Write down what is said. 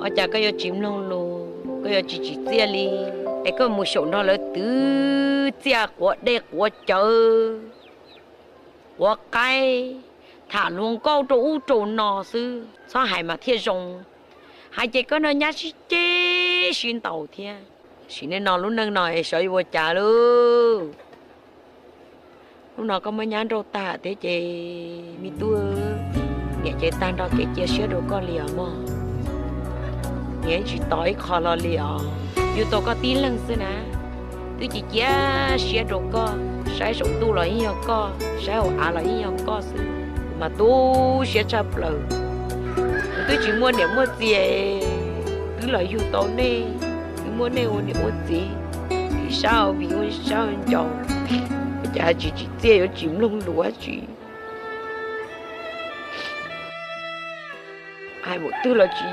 Ua cas koj yuav tsis mloog lus, koj yuav tsis tsim txiaj li, es koj mus xyaum nrog lawv twv txiaj quav dej quav cawv, quav qaib, tham hluas nkauj rau ub rau no xwb, txhob hais mas thiaj zoo. Hais ces koj no nyab sib ceg sib ntaus thiab. Sim neej no lub neej no es xyov yuav ua cas lauj. Hnub no koj muab nyab nrauj tag thiab ces me tub, niam ces tag nrho kev cia siab rau koj li os mog. Niam tsis tos ib qho hlo li os, yug tau koj tib leeg xwb na. Twb cia cia siab rau koj, saib saum ntuj los yeej yog koj, saib hauv av los yeej yog koj xwb, mas tu siab tshaj plaws. Kuv twb tsis muaj niam muaj txiv, twb los yug tau nej, twb muab nej ua niam ua txiv, ib sab ua viv ib sab ua ncaus, ua cas tsis tsim txiaj yuav tsis mloog lus dab tsi. Hais npaum twg los tsis